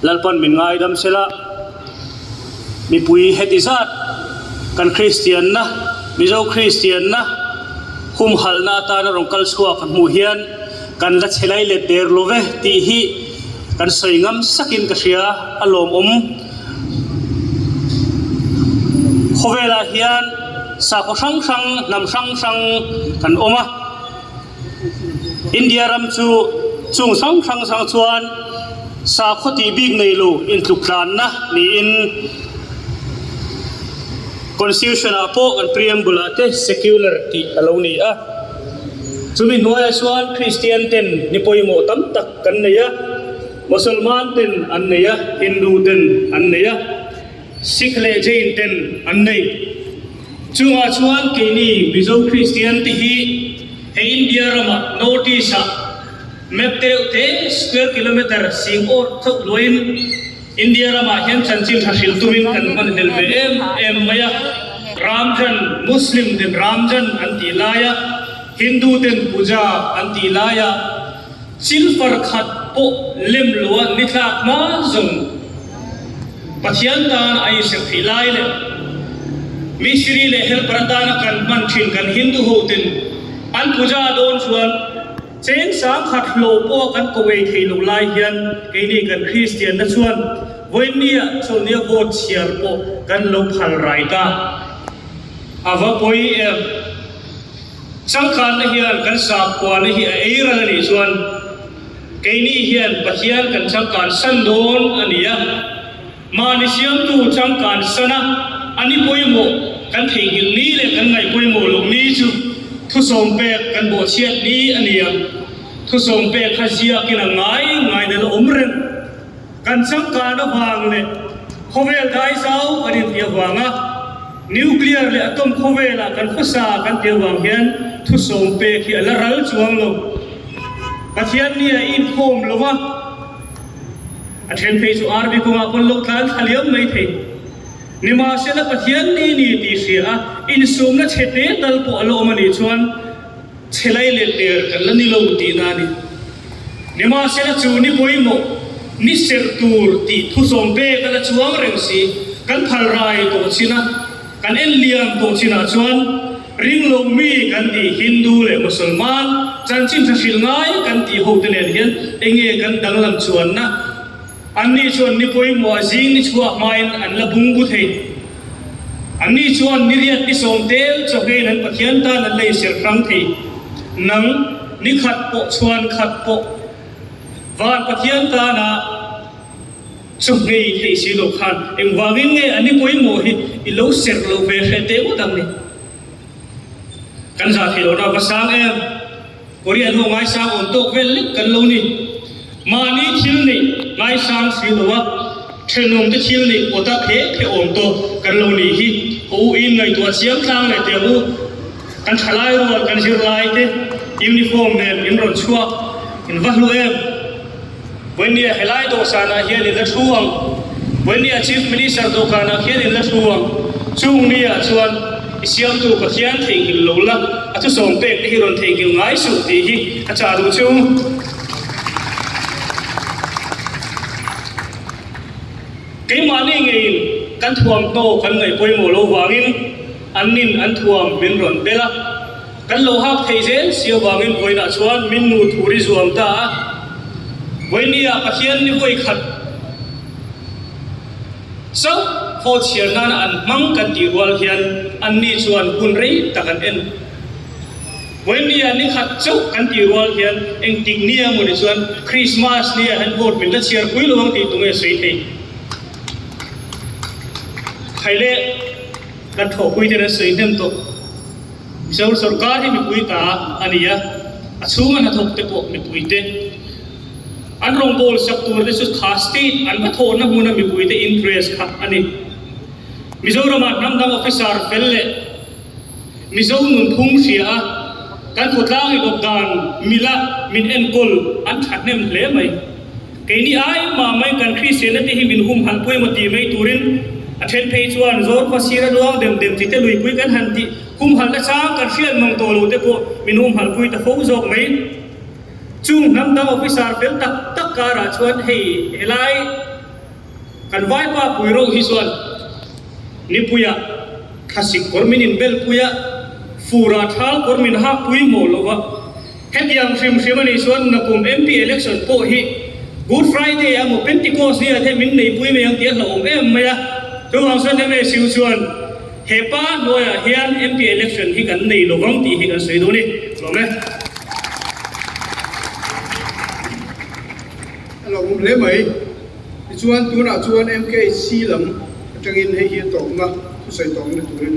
Lalpan min ngaidam sela, mipui heti zat kan Kristianna, Mizo Kristianna humhalhna atana rawn kal chhuak kan hmuh hian kan la che lai let der lo ve tih hi kan sawi ngam sakin ka hria a lawmawm. Khawvelah hian sakhaw hrang hrang, hnam hrang hrang kan awm a. India ram chu chung hrang hrang hrang chuan sakhaw tih bik nei lo intluk tlanna niin Constitution ah pawh kan preamble ah te secular tih a lo ni a. Chumi hnuaiah chuan Kristian ten ni pawimawh tam tak kan nei a, Mosolman ten an nei a, Hindu ten an nei a. Sikh leh Jain ten an nei. Chungah chuan keini Mizo Kristian te hi he India ramah North East ah map te reuh te square kilometer sing awt chauh luain India ramah hian chanchin tha hrilh tumin kan hman hlel ve em em mai a. Ramjan, Muslim ten Ramjan an tih laia Hindu ten Puja an tih laia Silver khat pawh lem lo a ni tlak hma zawng Pathian tan a inserh theih lai leh Misiri leh helper atana kan hman thin kan Hindu ho ten an puja dawn chuan cheng sang khat hlawh pawh kan ko ei thei lo lai hian keini kan Kristian na chuan vawinia chawlhnia vote chhiar pawh kan lo phal rai ta a va pawi em. Changkanna hian kan sakhuana hi a ei ral a nih chuan keini hian Pathian kan changkan san dawn a ni a. Mahni siamtu changkan sana a ni pawimawh kan theihnghilh ni leh kan ngaih pawimawh loh ni chu thusawm pek kan bawhchhiat ni a ni ang. Thusawm pek kha ziakin a ngai ngai nel a awm reng. Kan changkan avang leh khawvel dai zau kan inti avanga Nuclear leh atom khawvelah kan khawsa kan tih avang hian thusawm pek hi a la ral chuang lo. Pathian nia i inkhawm lo va, a then phei chu RV kawngah pawn lo tlan thla liam mai thei. Nimahsela Pathian ni ni tih hria a, insumna chhe te tal pawh a la awm a nih chuan, Chhe lai leh der kan la ni lo tihna a ni. Nimahsela chu ni pawimawh, ni serh tur tih thusawm pek a la chuang reng si. Kan phal rai tawh chin a, kan en liam tawh chinah chuan ring lo mi kan tih Hindu leh Musalman chanchin tha hrilh ngai kan tih ho te nen hian enge kan danglam chuanna? Anni chuan ni pawimawh a zing ni chhuah hmain an la bung bu thei. Anni chuan ni riat ni sawm tel chawhngeiin an Pathian tan an la inserh hrang thei. Nang, ni khat pawh chhuan khat pawh van Pathian tana chawhngei thei si lo khan engvangin nge a ni pawimawh hi i lo serh lo ve hreh teh ngawt ang ni? Kan zah thei lohna va sang em? Korean ho ngaisang awm tawk vel lek kan lo ni. Mahni thil neih ngaisang si lo a, thenawm te thil neih awta phe phe awm tawk kan lo nih hi. Haw u in ngaihtuah chiang tlang leh teh u. Kan thalai rual kan zirlai te uniform nen in rawn chhuak in va hlu em. Vawinia helai dawhsanah hian in la thu ang. Vawinia Chief Minister dawhkanah khian in la thu ang. Chung niah chuan i siamtu Pathian theihnghilh lo la, a thusawm pek te hi rawn theihnghilh ngai suh tih hi ka chah duh chu. Keimahni ngeiin kan thuamhnaw kan ngaih pawimawh lo vangin annin an thuam min rawn bel a. Kan lo hak thei zel si avangin vawiinah chuan min nu thur i zuam ta a, vawinia Pathian ni vawi khat chauh haw chhiar nana an hmang kan tih rual hian anni chuan hun rei tak an en. Vawinia ni khat chauh kan tih rual hian engtik nia mawni chuan Krismas nia hian vote min la chhiar pui lo ang tih tunge sawi thei. Khaile kan thawhpui ten an sawi hnem tawh. Mizo sorkar hi mipui ta a ni a, a chhunga hnathawk te pawh mipui te. An rawngbâwl sak tur te chu kha state an va thawhna hmuna mipui te interest kha a ni. Mizoramah hnam dang officer fel leh Mizo nunphung hria a, kan khawtlang inawp dan mila min enkawl an thahnem hle mai. Keini ai mah mai kan Kristianna te hi min humhalh pawimawh tih mai turin a then phei chuan Zawrkhua sira luang dem dem chi te luipui kan han tih humhalhna chang kan hriat mang tawh lo te pawh min humhalh pui ta fo zawk mai. Chung hnam dang officer fel tak tak karah chuan hei helai. Kan vaipa pui reuh hi chuan nipuia thlasik kawr min inbel pui a, fura thal kawr min hak pui maw lo va. Hetiang hrim hrim a nih chuan nakum MP election pawh hi Good Friday emaw Pentecost ni ah te min neipui mai ang tih a hlauhawm em mai a. Chuvang chuan MSU chuan he pa hnuaiah hian MP election hi kan nei lovang tih hi kan sawi duh a ni. Lawm e. A hlauhawm hle mai. Tichuan tunah chuan MKHC lam atangin hei hi a tawpna thusawi tawpna turin.